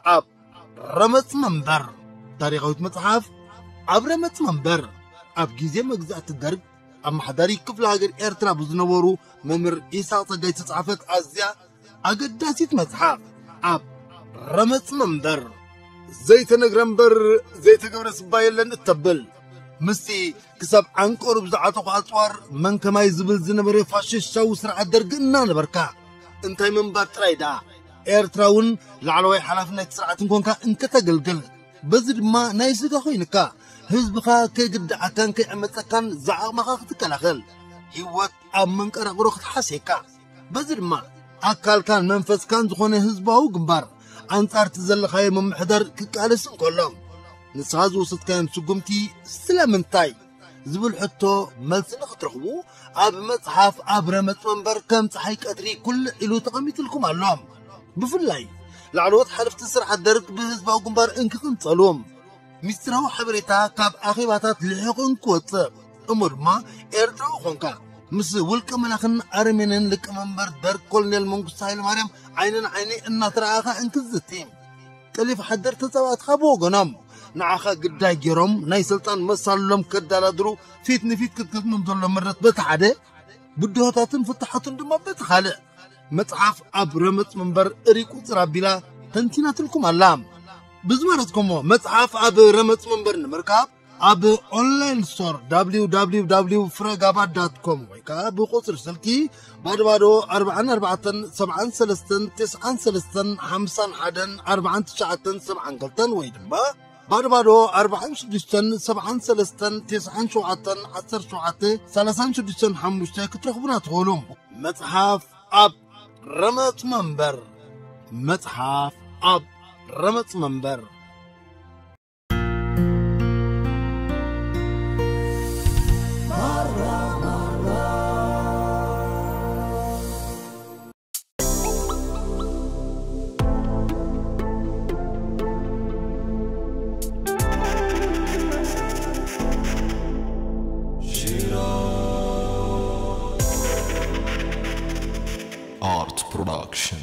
ኣብ ረመጽ መንበር። ታሪኻዊት መጽሓፍ ኣብ ረመጽ መንበር። ኣብ ግዜ መግዛእቲ ደርግ ኣመሓዳሪ ክፍለ ሃገር ኤርትራ ብዝነበሩ መምህር ኢሳቕ ጸጋይ ዝተጻሕፈት ኣዝያ ኣገዳሲት መጽሓፍ ኣብ ረመጽ መንበር። ዘይተነግረ እምበር ዘይተገብረ ስባ የለን እተብል፣ ምስቲ ክሳብ ዓንቀሩ ብዝዓጠቑ ኣጽዋር መን ከማይ ዝብል ዝነበረ ፋሽስታዊ ስርዓት ደርጊ እናነበርካ፣ እንታይ ምንባር ጥራይ ደኣ፣ ኤርትራ እውን ላዕለዋይ ሓላፍነት ስርዓት እንኮንካ እንከተገልግል፣ በዚ ድማ ናይ ስጋ ኮይንካ፣ ህዝብኻ ከይግድዓካን ከይዕመጸካን ዝዓቕምኻ ክትከላኸል፣ ህይወት ኣብ መንቀራቕሮ ክትሓስየካ፣ በዚ ድማ ኣካልካን መንፈስካን ዝኾነ ህዝባዊ ግንባር ኣንጻርቲ ዘለኻዮ ምምሕዳር ክቃለስ እንከሎ፣ ንስኻ ዝወሰድካዮም ስጉምቲ ስለምንታይ ዝብል ሕቶ መልሲ ንኽትረኽቡ፣ ኣብ መጽሓፍ ኣብ ረመጽ መንበር ከም ጸሓይ ቀትሪ ኩልዕ ኢሉ ተቐሚጥልኩም ኣሎ። ብፍላይ ላዕለዎት ሓለፍቲ ስርዓት ደርግ ብህዝባዊ ግንባር እንክቕንጸሉ፣ ሚስጥራዊ ሓበሬታ ካብ ኣኼባታት ልሒቑ እንክወጽእ፣ እሞ ድማ ኤርትራዊ ኾንካ፣ ምስ ውልቀ መላኽን ኣረሜንን ሊቀመንበር ደርግ ኮሎኔል መንግስቱ ሃይለማርያም ዓይኒ ንዓይኒ እናተረኣኻ እንክዝቲ፣ ጠሊፍ ሓደር ተጻባእትኻ ብወገኖም ንዓኻ ግዳይ ገይሮም ናይ ስልጣን መሳልሎም ከዳላድሩ ፊት ንፊት ክትገጥሞም ዘሎ ምረት በቲ ሓደ፣ ብድሆታትን ፍታሓቱን ድማ በቲ ካልእ፣ መጽሓፍ ኣብ ረመጽ መንበር እሪ ቁጽር ኣቢላ ተንቲናትልኩም ኣላ። ብዝመረጽኩሞ መጽሓፍ ኣብ ረመጽ መንበር ንምርካብ ኣብ ኦንላይን ስቶር www ፍረጋባ ዳት ኮም ወይ ከዓ ብቁጽሪ ስልኪ ባዶ ባዶ ኣርባዓን ኣርባዕተን ሰብዓን ሰለስተን ተስዓን ሰለስተን ሓምሳን ሓደን ኣርባዓን ትሽዓተን ሰብዓን ክልተን ወይ ድማ ባዶ ባዶ ኣርባዓን ሽዱሽተን ሰብዓን ሰለስተን ተስዓን ሸውዓተን ዓሰርተ ሸውዓተ ሰላሳን ሽዱሽተን ሓሙሽተ ክትረኽቡና ትኽእሉ። መጽሓፍ ኣብ ረመጽ መንበር። መጽሓፍ ኣብ ረመጽ መንበር። Art Production.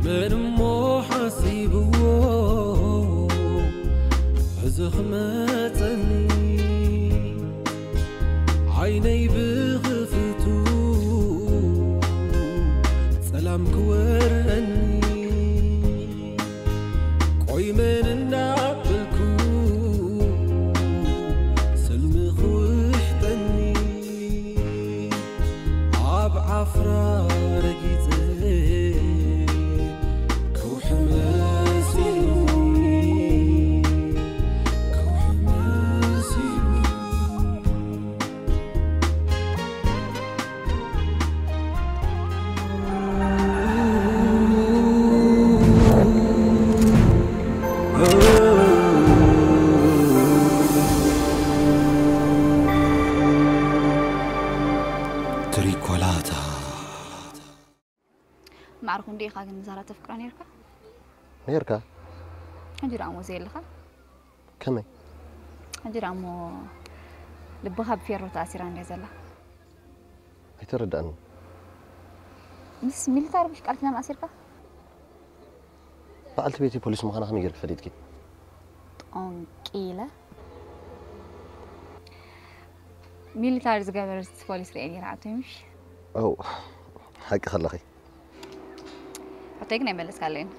መን እሞ ሓሲብዎ እዚ ክመጸኒ፣ ዓይነይ ብኽፍቱ ጸላም ክወርኒ፣ ቆይ መን እንዳበልኩ ሰልሚ ክውሕጠኒ፣ ኣብ ዓፍራ ረጊጸ ከውሒ መሲሉኒ፣ ከውሒ መሲሉኒ። ትሪኮላታ። ማዕረ ክንደይ ኢኻ ግን ዛራ ተፍቅራ ነይርካ? ነይርካ? ሕጂ ደኣ እሞ ዘየለኻ? ከመይ? ሕጂ ደኣ እሞ ልብኻ ብፌሮ ተኣሲራ እንድያ ዘላ። ኣይተረድኣንን። ምስ ሚሊታሪ ምሽ ቃል ኪዳን ኣሲርካ? በዓልቲ ቤተይ ፖሊስ ምዃና ከመይ ጌርኪ ፈሊጥኪ? ጠንቂለ። ሚሊታሪ ዝገበረት ፖሊስ ርእየ ነይረ፣ ኣቶ ምሽ? ኣው፣ ሓቂ ከለኺ። ሕቶይ ግን ኣይመለስካለይን።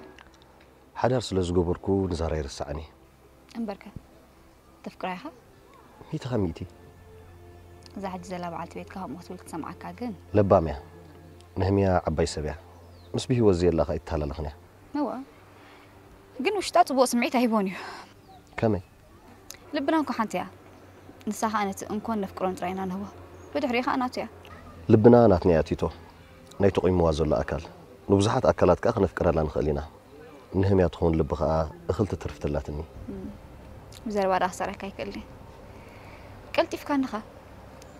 ሓዳር ስለ ዝገበርኩ ንዛራ ይርስዓኒ። እምበርከ፣ ተፍቅራ ኢኻ? ሚእቲ ካብ ሚእቲ። እዛ ሕጂ ዘላ በዓልቲ ቤትካ ከምኡ ክትብል ክትሰምዓካ ግን? ለባም እያ። ነህምያ ዓባይ ሰብ እያ። ምስ ብህይወት ዘየላ ከኣ ኣይተሃላለኽን እያ። እወ። ግን ውሽጣ ጽቡቕ ስምዒት ኣይህቦን እዩ። ከመይ? ልብና እኮ ሓንቲ እያ። ንሳ ኸኣ ነቲ እንኮን ነፍቅሮን ጥራይ ኢና ንህቦ። ብድሕሪኡ ኸኣ ናቱ እያ። ልብና ናትና እያ ቲቶ፣ ናይ ተቆይምዋ ዘሎ ኣካል። ንብዙሓት ኣካላት ከኣ ክነፍቅረላ ንኽእል ኢና። ንህምያ ትኸውን ልቢ ከኣ እኽልቲ ትርፍቲ ኣላትኒ። ብዘረባ ደኣ ክሰርሐካ ኣይክእልን እየ። ቀልጢፍካ እንዲኻ።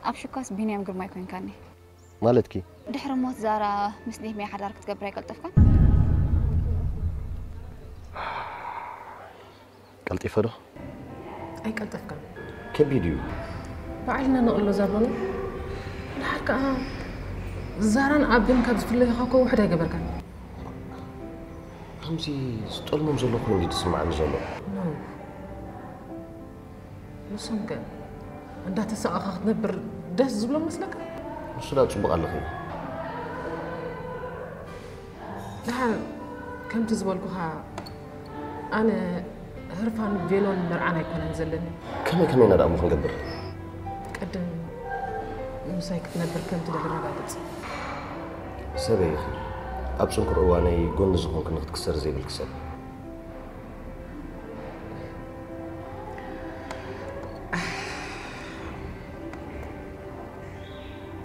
ኣብ ሽኳስ ቢንያም ግርማይ ኮይንካኒ። ማለትኪ? ድሕሪ ሞት ዛራ ምስ ኔህምያ ሓዳር ክትገብር ኣይቀልጠፍካን? ቀልጢፈ ዶ? ኣይቀልጠፍካን። ከቢድ እዩ። ባዕልና ነቕሎ ዛቦና። ድሓር ከኣ ዛራን ኣብን ካብ ዝፍለዩኻ እኮ ውሕድ ኣይገበርካን። ከምዚ ዝጠልሞም ዘሎ ኮይኑ እዩ ዝስምዓኒ ዘሎ። ኖ። ንሶም ከ እንዳተሳቐኻ ክትነብር ደስ ዝብሎም መስለካ? ንሱ ደኣ ጽቡቕ ኣለኺ። ደሓር ከምቲ ዝበልኩኻ ኣነ ህርፋን ቬሎን መርዓን ኣይኮነን ዘለኒ። ከመይ ከመይ ኢና ደኣ እሞ ክንገብር? ቅድም ምሳይ ክትነብር ከም ትደሊ ረጋግጽ። ሰበይ ኢኺ። ኣብ ጽንኩር እዋነይ ጎኒ ዝኾንክኒ ክትክሰሪ ዘይብልኪ ሰብ።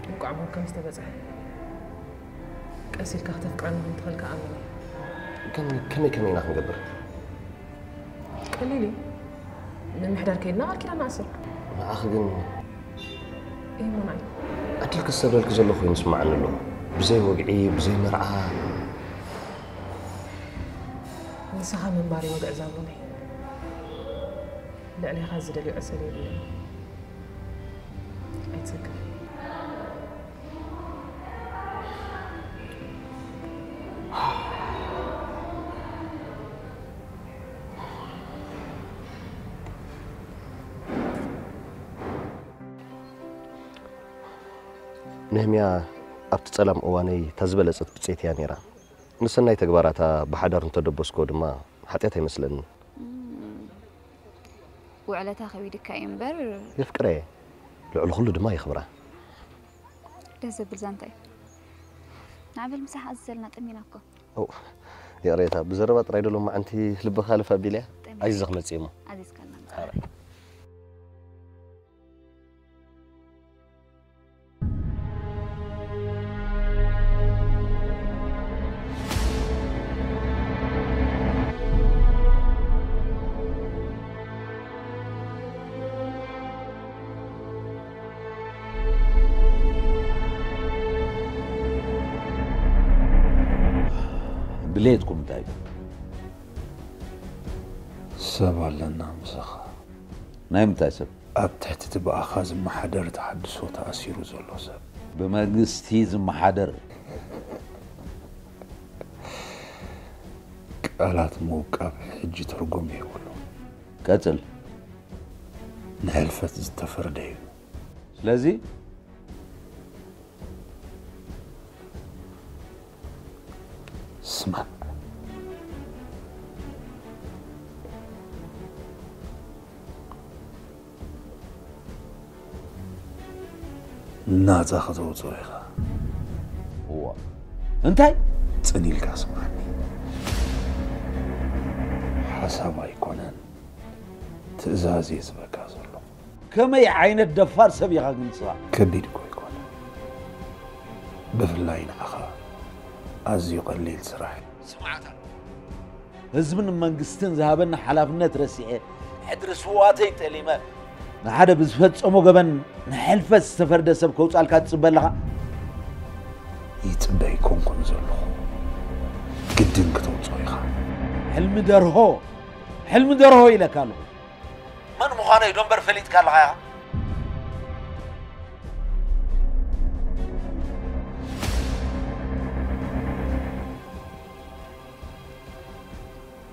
እንቋዕ ሞት ከም ዝተበጽሐ ቀስ ኢልካ ክተፍቅረኒ ከም ትኽእል ከኣ ኣሚነ። ግን ከመይ ከመይ ኢና ክንገብር? ቀሊል እዩ። ምምሕዳር ከይድና ቃል ኪዳን ንኣስር። ንዓኺ ግን እሞናይ። ዕድል ክሰብረልኪ ዘሎ ኮይኑ ይስምዓኒ ኣሎ። ብዘይ ወግዒ፣ ብዘይ መርዓ። ንስኻ ምንባር እዩ ወግዒ ዛብሎነይ። ልዕሌኻ ዝደልዮ ዕሰል የብለይን። ኣይትሰክፍ። ነህምያ ኣብቲ ጸላም እዋነይ እታ ዝበለጸት ብጸይቲ እያ ነይራ። ንሰናይ ተግባራታ ብሓዳር እንተደበስኮ ድማ ሓጢኣት ኣይመስለንን። እም፣ ውዕለታ ከቢድካ እዩ እምበር። የፍቅራ እየ። ልዕሊ ኩሉ ድማ የኽብራ። ደስ ዘብል ዛንታ እዩ። ንዓበል ምሳሕ ኣዝዘልና ጠሚና እኮ። ኦ፣ ይቕሬታ፣ ብዘረባ ጥራይ ዶ ሎማዓንቲ ልብኻ ልፍ ኣቢለያ? ጠሚና። ኣይዞኽ መጽእ እሞ። ኣዚዝካና። ሓራይ። ድሌትኩም እንታይ እዩ? ሰብ ኣለና ምሳኻ። ናይ ምንታይ ሰብ? ኣብ ትሕቲ እቲ ብኣኻ ዝመሓደር ተሃድሶ ተኣሲሩ ዘሎ ሰብ። ብመንግስቲ ዝመሓደር? ቃላት ምውቃብ ሕጂ ትርጉም የብሉን። ቀጽል። ንሕልፈት ዝተፈርደ እዩ። ስለዚ ስማዕ። ናጻ ከተውጽኦ ኢኻ። እዋ። እንታይ? ጽን ኢልካ ስምዓኒ። ሓሳብ ኣይኮነን፣ ትእዛዝ እየ ዝህበካ ዘለኹ። ከመይ ዓይነት ደፋር ሰብ ኢኻ ግን ንስኻ? ከቢድ እኮ ኣይኮነን። ብፍላይ ንዓኻ ኣዝዩ ቀሊል ስራሕ እዩ። ስምዓታ፣ ህዝብን መንግስትን ዝሃበኒ ሓላፍነት ረሲዐ፣ ሕድሪ ስውኣተይ ጠሊመ፣ ንሓደ ብዝፈጸሞ ገበን ንሕልፈት ዝተፈርደ ሰብ ከውጻልካ ትጽበ ኣለኻ? ይጽበ ኣይኮንኩን ዘለኹ። ግድን ክተውጽኦ ኢኻ። ሕልሚ ደርሆ፣ ሕልሚ ደርሆ ኢለካ ኣለኹ። መን ምዃነይ ዶ እምበር ፈሊጥካ ኣለኻ ኢኻ?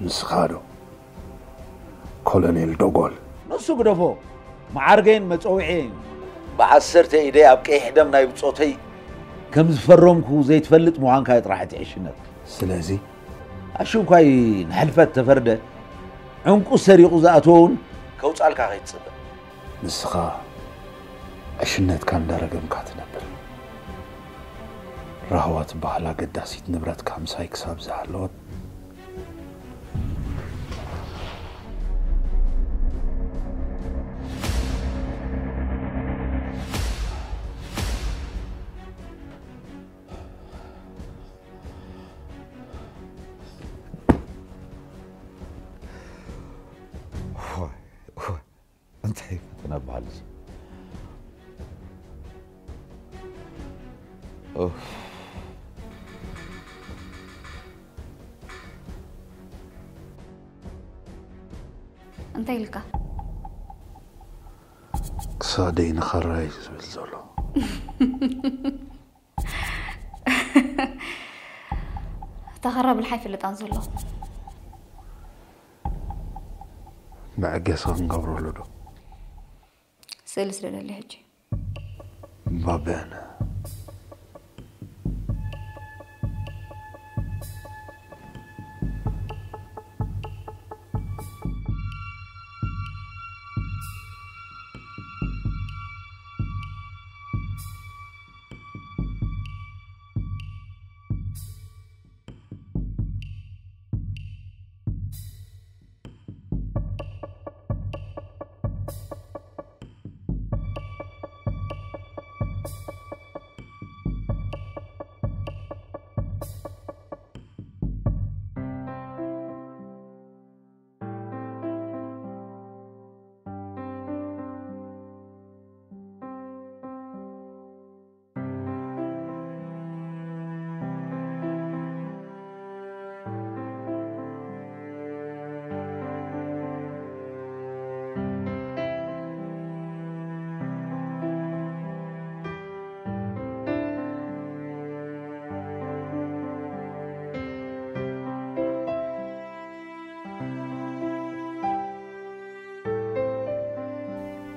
ንስኻ ዶ ኮሎኔል ዶጎል? ንሱ ግደፎ፣ መዓርገይን መጸውዒየይን። ብዓሰርተ ኢደይ ኣብ ቀይሕ ደም ናይ ብጾተይ ከም ዝፈረምኩ ዘይትፈልጥ ምዃንካ እዩ ጥራሕ እቲ ዕሽነት። ስለዚ? ኣሽንኳይ ንሕልፈት ተፈርደ፣ ዕንቁ ሰሪቑ ዝኣተወ እውን ከውጻልካ ከይትጽበ። ንስኻ ዕሽነትካ እንዳረገምካ ትነብር። ራህዋ ትበሃል ኣገዳሲት ንብረትካ ምሳይ ክሳብ ዝሃለወት፣ ኡፍ። እንታይ ኢልካ? ክሳደይ ንኸራይ ዝብል ዘሎ። እታ ኸራ ብልሓ ይፍልጣን ዘሎ። መዐገሲ ክንገብረሉ ዶ? ስእሊ ስደደሊ ሕጂ። ባበነ።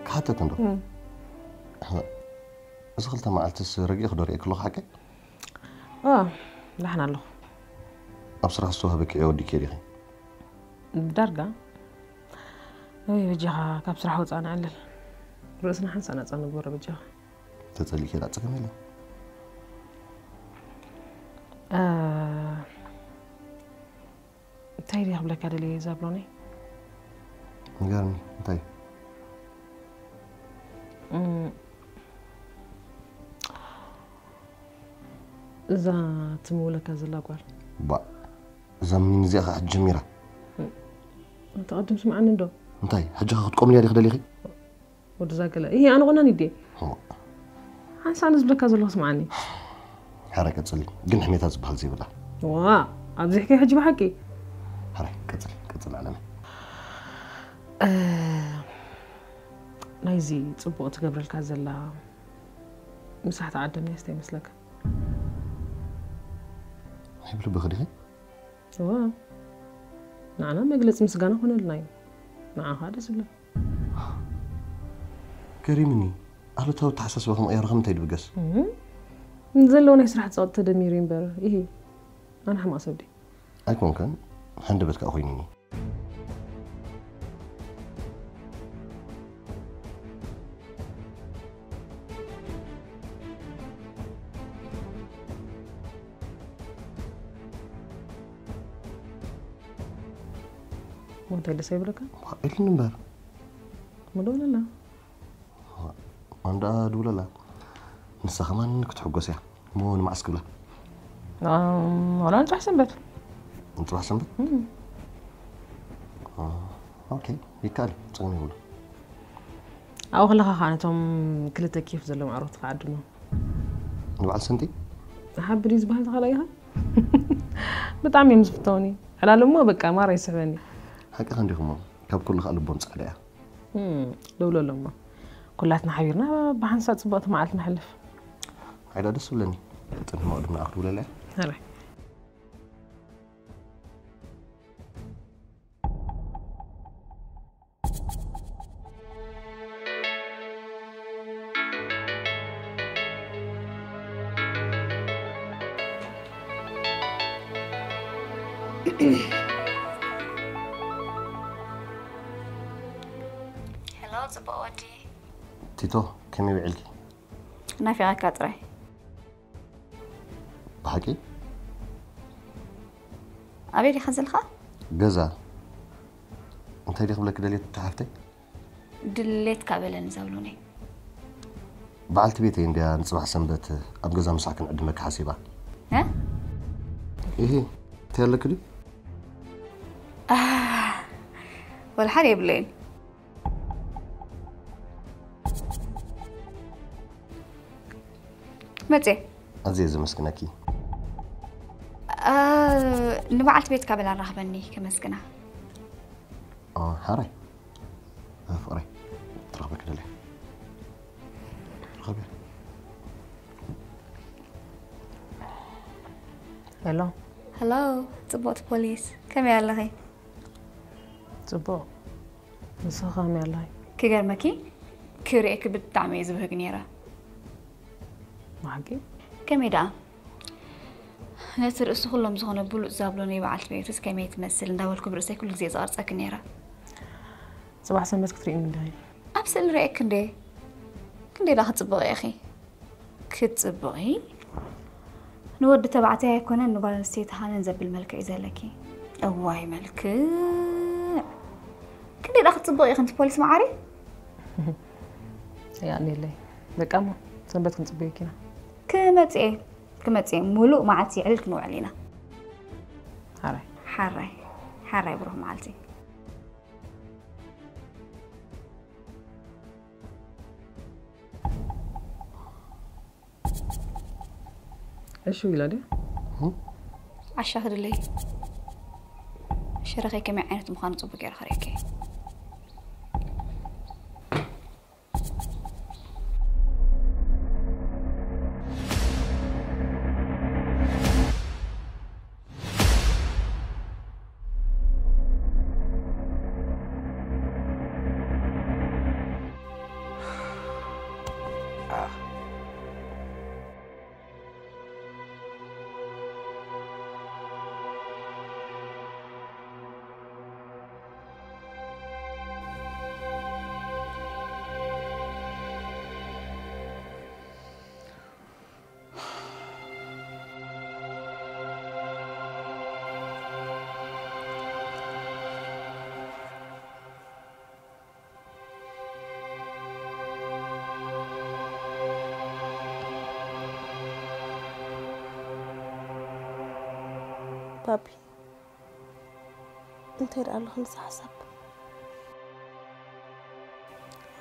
ክሓተት እንዶ እዚ ክልተ መዓልትስ ረጊእክ ዶ ርእየ ክለኹ ሓቂ ዳሕና ኣለኹ። ኣብ ስራሕ ዝተዋህበ ክዕዮ ወዲክ ዲኺ? ብዳርጋ ወይ በጃኻ ካብ ስራሕ ወፃእ ንዕልል። ርእስና ሓንሳእ ናፃ ንግበሮ በጃኻ። ተፀሊእኪ ዳ ፀገም የለን። እንታይ ድየ ክብለካ ደልየ ዛብሎኒ? ንገርኒ እንታይ? እዛ ትምውለካ ዘላ ጓል ባ እዛ ሚን እዚኣ ከዓ ጀሚራ። ተቐድም ስምዓኒ እንዶ። እንታይ ሕጂ ኸ ክትቆምልያ ዲኺ ደሊኺ? ወድዛ ገለ ይሄ ኣነ ቆናኒ ድየ? ሓንሳ ኣነ ዝብለካ ዘለኹ ስምዓኒ። ሓረ ቀፅሊ ግን ሕሜታ ዝበሃል ዘይብላ። ዋ ኣብዚሕከ ሕጂ ብሓቂ። ሓረ ቀፅሊ ቀፅሊ ኣለና። ናይዚ ፅቡቕ ትገብረልካ ዘላ ምሳሕ ተዓደምናስ እንታይ ይመስለካ? ናይ ብልብኺ ዲኺ? እዋ ንዓና መግለፂ ምስጋና ኮነልና እዩ። ንዓኻ ደስ ዝብለካ። ገሪምኒ። ኣሉታዊ ኣተሓሳስባኹም ቀይርኹም እንታይ ድብገስ? ዘለዉ ናይ ስራሕ ፀቕጢ ተደሚሩ እዩ እምበር ይሄ ኣነ ሕማቕ ሰብ ድየ? ኣይኮንከን ሃንደበት ከዓ ኮይኑኒ። እንታይ ደስ ኣይብለካ? ኢልኒ እምበር ምደውለላ ኣንዳ ድውለላ ንሳ ከማን ክትሕጎስ እያ እሞ ንመዓስ ክብላ ዋላ ንፅባሕ ሰንበት ንፅባሕ ሰንበት ኦኬ ይከኣል ፀገም የብሉ ኣብኡ ከለካ ከዓ ነቶም ክልተ ኬፍ ዘለዎም ዓሮት ከዓ ዓድሞ ንበዓል ሰንጢ ሓብሪ ዝበሃል ተኻላ ኢኻ ብጣዕሚ እዮም ዝፍተውኒ ዕላል እሞ በቃ ማራ ይስሕበኒ ሓቂ ከንዲኹሞ ካብ ኩሉ ከዓ ልቦም ፃዕዳ እያ ደውለሎሞ ኩላትና ሓቢርና ብሓንሳእ ፅቡቕቲ መዓልቲ ንሕልፍ ዓይዳ ደስ ብለኒ ጥንት መቕድም ንኣኽ ድውለለያ ሕራይ ሄሎ፣ ጽቡቕ ወዲ። ቲቶ ከመይ ውዒልኪ? ናፊቐካ ጥራይ። ብሓቂ ኣበይ ዲኻ ዘለኻ? ገዛ እንታይ ዲ ክብለኪ ደልየ ትሓፍተይ? ድሌትካ በለኒ ዘብሉኒ። በዓልቲ ቤተይ እንድያ ንፅባሕ ሰንበት ኣብ ገዛ ምሳሕ ክንዕድመኪ ሓሲባ። እ? ይሄ እንታይ ኣለኪ ድዩ? ወላ ሓደ የብለይን። መጽየ። ኣዝየ ዘመስግነኪ። እ፣ ንበዓልቲ ቤትካ በላ ኣራኽበኒ ከመስግና። ኦ፣ ሓራይ። እ፣ ፍቕረይ። ትረኽበኪ ደልየ። ትረኽበ። ሄሎ። ሄሎ፣ ጽቡቕቲ ፖሊስ። ከመይ ኣለኺ? ጽቡቕ። ንስኺ ከመይ ኣለኺ? ክገርመኪ፣ ክርእየኪ ብጣዕሚ እየ ዝብህግ ነይረ። ብሓቂ? ከመይ ደኣ? ነቲ ርእሱ ኩሎም ዝኾነ ብሉጽ ዛብሎ ናይ በዓልቲ ቤትስ ከመይ ትመስል እንዳበልኩ ብርእሰይ ኩሉ ግዜ ዝቐርጸኪ ነይረ። ጽባሕ ሰንበት ክትርእይኒ እንዲኺ። ኣብ ስእሊ ርእየኪ እንዴ? ክንደይ ደኣ ክትጽብቒ ኢኺ? ክትጽብቒ? ንወዲ ተባዕታይ ኣይኮነን ንጓል ኣንስተይቲ ሃነን ዘብል መልክዕ እዩ ዘለኪ። እዋይ መልክዕ! ክንደይ ደኣ ክትጽብቒ ኢኺ፣ ነቲ ፖሊስ መዓሪ? ያኔለይ። በቃ እሞ ሰንበት ክንጽበየኪ ኢና። ክመጽእ እየ፣ ክመጽእ እየ። ሙሉእ መዓልቲ የዕልል ክንውዕል ኢና። ሓራይ። ሓራይ፣ ሓራይ ብሩኽ መዓልቲ። እሺ ኢላ ድያ? ዓሻ ክድለይ። ሽረኸይ ከመይ ዓይነት ምዃኑ ጽቡቅ ገይረ ከርእየኪ። ባቢ፣ እንታይ ደኣ ኣለኹ ንሳ ሓሳብ?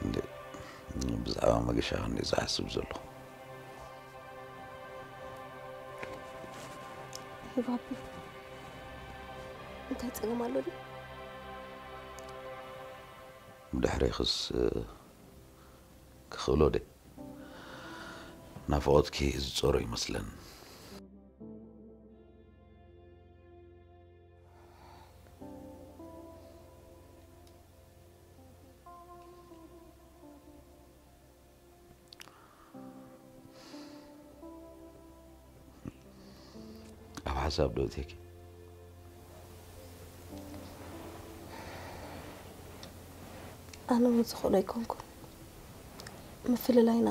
እንዴ፣ ብዛዕባ መገሻ ክንዲ ዝሓስብ ዘለኹ። ባቢ፣ እንታይ ጸገም ኣሎ ድዩ? ብድሕሬኽስ ክኽእሎ ደ? ናፍቖትኪ ዝጾሮ ይመስለን። ኣብ ሓሳብ ዶ እትየኪ? ኣነ እውን ዝኽእሎ ኣይኮንኩን። ምፍልላይና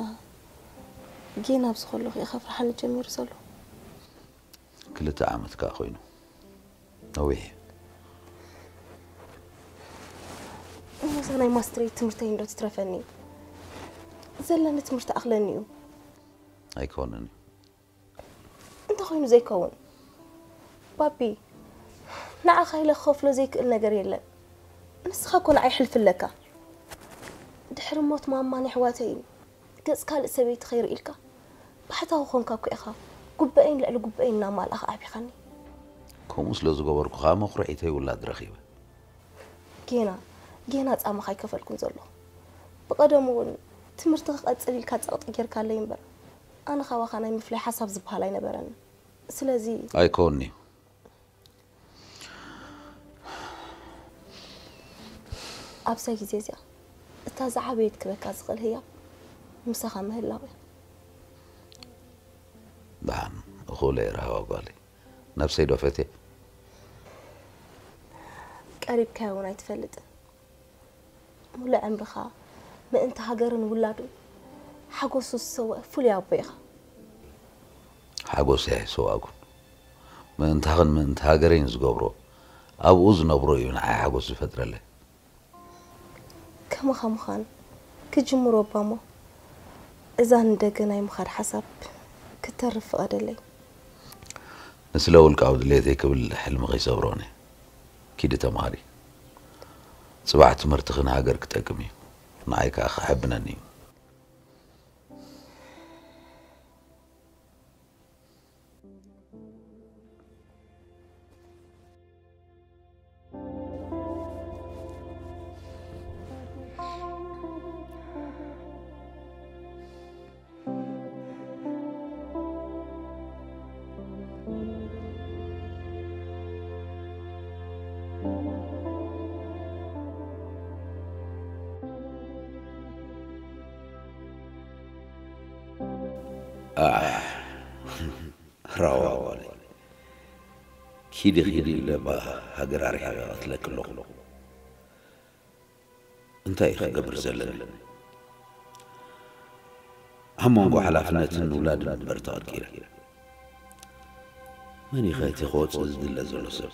ጌና ኣብዚ ከለኹ እዩ ከፍርሓኒ ጀሚሩ ዘሎ። ክልተ ዓመት ከኣ ኮይኑ ነዊሕ እዩ። እሞ እዛ ናይ ማስትሬት ትምህርተይ እንዶ ትትረፈኒ? ዘለኒ ትምህርቲ ኣኽለኒ እዩ። ኣይኮነን እዩ። እንተኾይኑ ዘይከውን? ባቢ፣ ንዓኻ ኢለ ክኸፍሎ ዘይክእል ነገር የለን። ንስኻ እኮ ንዓይ ሕልፊ ኣለካ። ድሕሪ ሞት ማማን ኣሕዋተይን ገጽ ካልእ ሰበይቲ ከይርኢ ኢልካ፣ ባሕታዊ ኾንካ እኮ ኢኻ ጉበኤን ልዕሊ ጉበኤን እናማልኣኻ ኣዕቢኻኒ። ከምኡ ስለ ዝገበርኩ ከኣ መኹርዒተይ ውላድ ረኺበ። ጌና ጌና ጻማኻ ኣይከፈልኩን ዘለኹ። ብቐደሙ እውን ትምህርቲ ክቐጽል ኢልካ ጸቕጢ ጌርካለይ እምበር፣ ኣነ ካባኻ ናይ ምፍላይ ሓሳብ ዝበሃል ኣይነበረንን። ስለዚ ኣይኮንን'ዩ። ኣብዛ ግዜ እዚኣ እታ ዝዓበየት ክበካ ዝኽእል ህያብ ምሳኻ ምህላው እያ። ደሓን እኹለ እየ ራህዋ ጓለይ። ነብሰይ ዶ ፈትየ? ቀሪብካዮ እውን ኣይትፈልጥን። ሙሉእ ዕምርኻ ምእንቲ ሃገርን ውላዱን ሓጎሱ ዝሰወአ ፍሉይ ኣቦ ኢኻ። ሓጎሰይ ኣይሰዋእኩን። ምእንታኽን ምእንቲ ሃገረይን ዝገብሮ ኣብኡ ዝነብሮ እዩ ንዓይ ሓጎስ ዝፈጥረለይ። ከማኻ ምዃን ክጅምሮ እባ እሞ እዛ ንደገ ናይ ምኻድ ሓሳብ ክተርፍ ፍቐደለይ። ንስለ ውልቃዊ ድሌተይ ክብል ሕልሚ ከይሰብሮን እየ። ኪዲ ተምሃሪ። ጽባሕ ትምህርትኺ ንሃገር ክጠቅም እዩ። ንዓይ ከኣ ክሕብነኒ እዩ። ኣሕ፣ ራዋ ጓለይ። ኪዲ ኪዲ ኢለ እባ ሃገር ኣርሒቐ ቀትለኪ ኣለኹ። እንታይ ክገብር ዘለኒ? ኣብ መንጎ ሓላፍነትን ውላድን እምበር ተቐድቂረ። መን እዩ ኸ እቲ ክወጽእ ዝድለ ዘሎ ሰብ?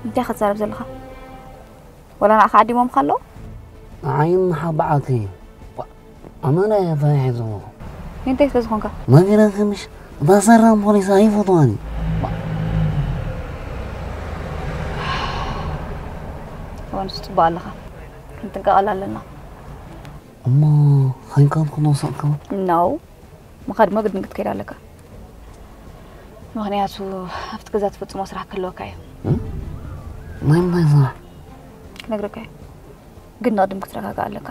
እንታይ ክትዛረብ ዘለኻ? ወላ ንዓኻ ዓዲሞምኻ ኣለዉ? ንዓይን ንሓ በዓልቲ እዩ። ኣመና እየ ፈሪሐ ዘለኹ። እንታይ ስለ ዝኾንካ? ነጊረኪ ምሽ፣ እታ ሰራም ፖሊስ ኣይፈትዋን እዩ። እዋንስ ጽቡቕ ኣለኻ። ክንጥንቀቐላ ኣለና። እሞ ኸይንካ ክንወስድ ከ? No። ምኻድ እሞ ግድን ክትከይድ ኣለካ። ምኽንያቱ ኣብቲ ገዛ ትፍጽሞ ስራሕ ክህልወካ እዩ። እ? ናይ ምንታይ ስራሕ? ክነግረካ እየ። ግን ንቕድም ክትረጋጋእ ኣለካ።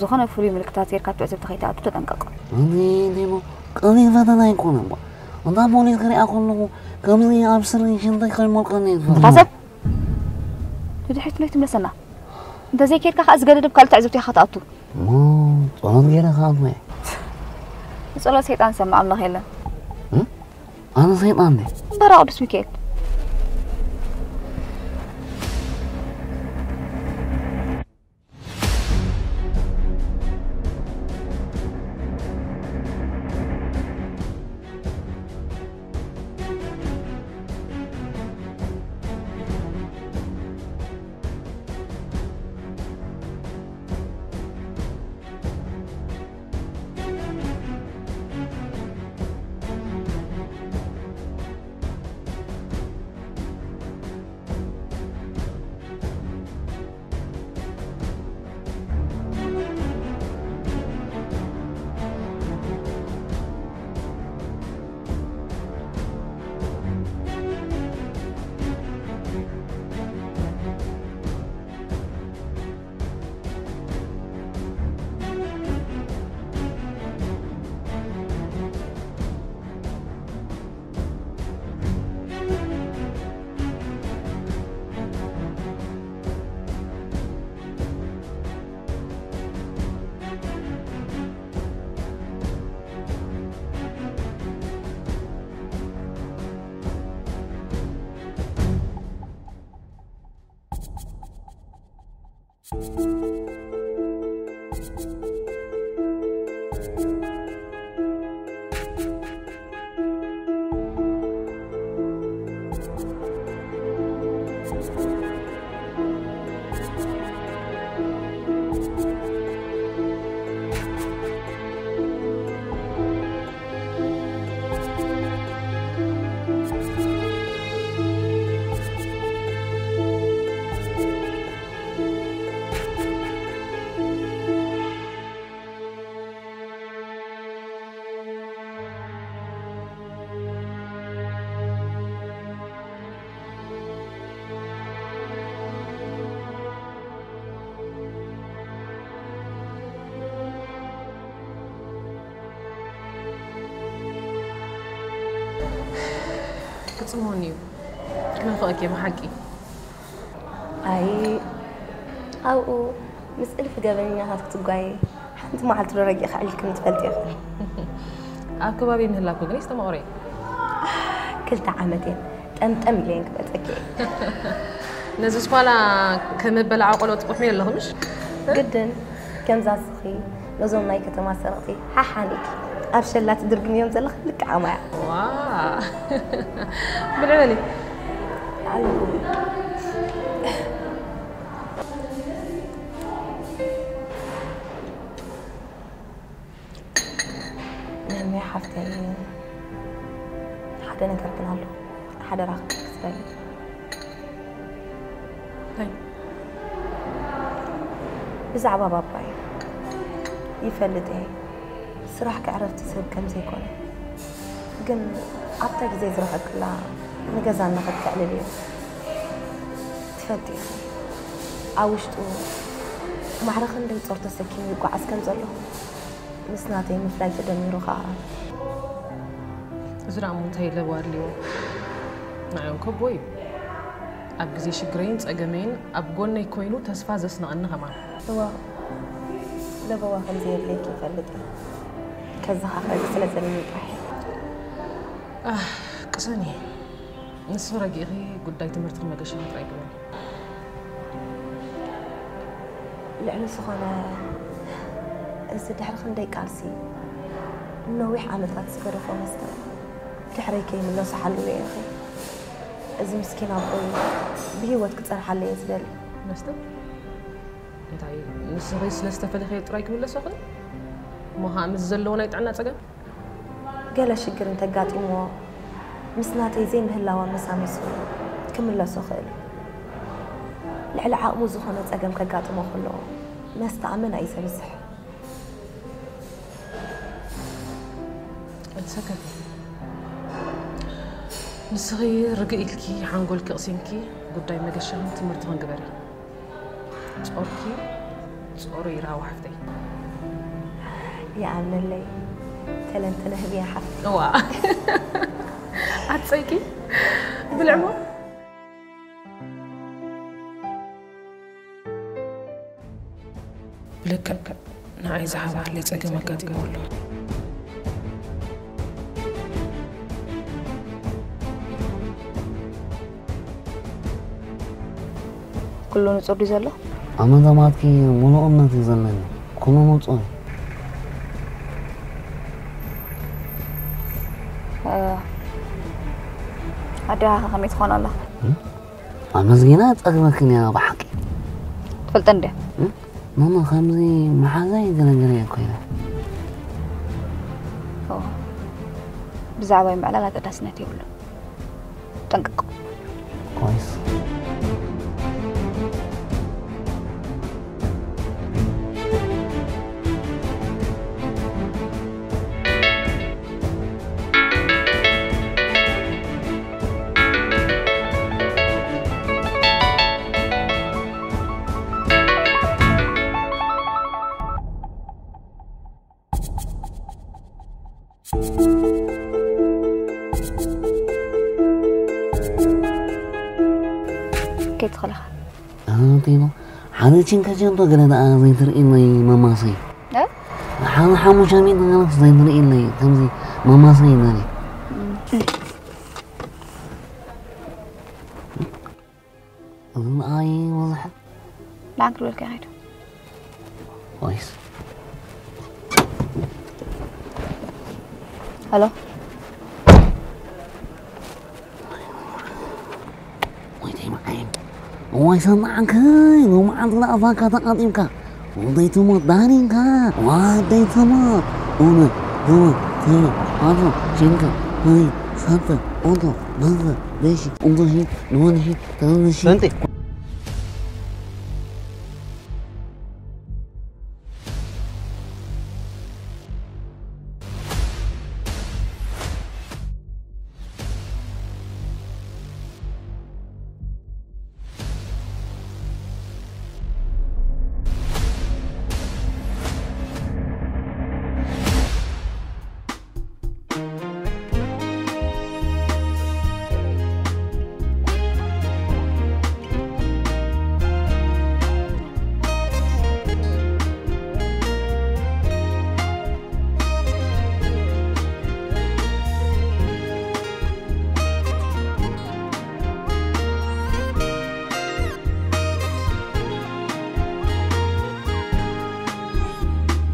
ዝኾነ ፍሉይ ምልክታት ጌርካ ኣብ ትዕዝብቲ ከይትኣቱ ተጠንቀቕ። እኔ ዴሞ ቀሊል ፈተና ኣይኮነን እባ። እንዳ ፖሊስ ክሪኣ ከለኹ ከምዚ ኣብ ስሪ ሽንተይ ከይሞልቀኒ እየ ዝፈርሕ። ታሰብ! ንድሕሪት እንዶ ትምለሰና። እንተዘይኬድካ ከኣ ዝገደደ ብካልእ ትዕዝብቲ ኢኻ ክትኣቱ። እሞ ጸሎት ገይረ ክኣቱ እየ። ንጸሎት ሰይጣን ዝሰምዕ ኣምላኽ የለን። እ? ኣነ ሰይጣን ድየ? እምበራ ቅዱስ ሚካኤል። ክጽመወኒ እዩ። ክናፍቐኪ እየ ብሓቂ። ኣይ ኣብኡ ምስ እልፊ ገበነኛታት ክትጓየ ሓንቲ መዓልቲ ዶ ረጊእካ ዕሊልክኒ ትፈልጢ ኢኺ። ኣብ ከባቢ ምህላኩ ግን ይስተማቕሮ እየ። ክልተ ዓመት እየን ጠምጠም ኢለ እየን ክበልፀኪ እየ። ነዚ ስኳላ ከመበላዓ ቆሎ ትቑሕሚ ኣለኹ ምሽ? ግድን ከምዛ ስኺ ነዞም ናይ ከተማ ሰረቕቲ ሓሓኒኪ ኣብ ሸላ ትድርግምዮም ዘለኺ ልክዕ ኣማያ። ዋ ብልዕሊ ኣሉ ነሚያ ሓፍተይ ሓደ ነገር ግን ኣሎ ሓደራ ክትደሊ እንታይ? ብዛዕባ ባባይ ይፈልጥ እየ ስራሕ ክዕረፍቲ ሰብ ከም ዘይኮነ ግን ኣብታ ግዜ ዝረኸብክላ ንገዛ እናኸድ ከዕልል እየ ትፈልጢ ኢኺ ኣብ ውሽጡ ማዕረ ክንደይ ጾር ተሰኪሙ ይጓዓዝ ከም ዘሎ ምስ ናተይ ምፍላይ ተደሚሩ ኸዓ እዚ ደኣ እሞ እንታይ ለበዋ ኣድልይዎ? ንዓዮም ከቦ እዩ። ኣብ ግዜ ሽግረይን ጸገመይን ኣብ ጎነይ ኮይኑ ተስፋ ዘስነቐኒ ከማን። እዋ ለበዋ ከም ዘየድልየኪ ይፈልጥ እየ። ከዘኻኽረኪ ስለ ዘለኒ ጥራሕ እየ። ኣህ ቅሰኒ። ንስኺ ረጊእኺ ጉዳይ ትምህርትኺ መገሻ ጥራይ ግበሪ። ልዕሊ ዝኾነ እዚ ድሕሪ ክንደይ ቃልሲ ነዊሕ ዓመታት ዝገደፎ መስተ ድሕረይ ከይምለሶ ሓልውዮ ኢኺ። እዚ ምስኪን ኣቦይ ብህይወት ክጸንሓለይ እየ ዝደሊ። መስተ? እንታይ ንስኺ ስለ ዝተፈለኽዮ ጥራይ ክምለሶ ኽእል? እሞ ኸኣ ምስ ዘለዎ ናይ ጥዕና ጸገም? ገለ ሽግር እንተጋጢምዎ ምስ ናተይ ዘይምህላው ኣመሳሚሱ ክምለሶ ኽእል። ልዕሊ ዓቕሙ ዝኾነ ጸገም ከጋጥሞ ኸሎ መስተ ኣመና እዩ ዘብዝሕ። ኣይትሰከፊ። ንስኺ ርግእ ኢልኪ ሓንጎልኪ ኣቕሲንኪ ጉዳይ መገሻኽን ትምህርትኽን ግበሪ። ጾርኪ ጾሩ ይርሃው ሓፍተይ። ይኣምነለይ ተለንጥነ ህብያ ሓፍተይ። እዋ ኣትጸይቂ ብልዕሞ ብልክዕ ንዓይ ዝሓባለይ ጸገም ኣጋጢሙ ኣሎ። ኩሉ ንጹር ድዩ ዘሎ? ኣመዛማትኪ ሙሉእ እምነት እዩ ዘለኒ። ኩሉ ንጹር እዩ። ኣደኻ ከመይ ትኾን ኣላ? ኣመስጊና ጸግበክን እያ ብሓቂ። ትፈልጠን ድያ? ማማ ከምዚ መሓዛይ ገለገለ እያ ኮይና። ብዛዕባይ ምዕላል ኣገዳስነት የብሉን። ጠንቀቁ። ኮይስ። ከይትኽእልኻ ኣንቲኖ ሓደ ቺንካ ጀንቶ ገለ ደኣ ዘይትርእይለይ መማሰይ እ? ሓደ ሓሙሽተ ሚእቲ ገለስ ዘይትርእይለይ ከምዚ መማሰይ ይበለይ ኣይ ወዝሐ ብዓንክ ድወልካ ይኸይዱ። ወይስ? ሄሎ። ወይተይ መዓይን። ዋይ ሰማዕከ፣ ሎማዓንቲ ደኣ ባካ ተቃጢምካ። ወደይ ትሞት ዳኒንካ። ወደይ ትሞት። ኡነ፣ ኡነ፣ ኡነ፣ ኣቶ፣ ቺንካ፣ ወይ፣ ሳተ፣ ኦቶ፣ ናዘ፣ ደሺ፣ ኡንቶሺ፣ ንወንሺ፣ ተንሺ። ሰንቴ።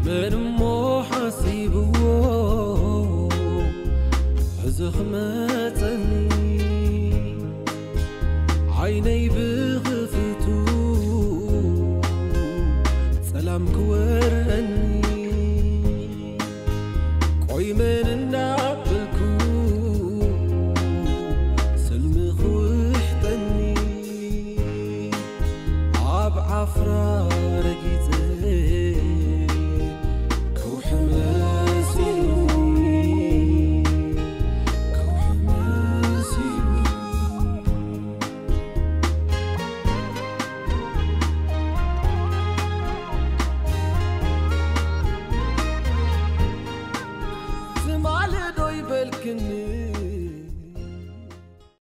መን እሞ ሓሲብዎ ሕዚ ክመጸኒ ዓይነይ ብኽፍቱ ጸላም ክወረኒ ቆይ መን እንዳበልኩ ስልሚ ክውሕጠኒ ኣብ ዓፍራ ረጊጸ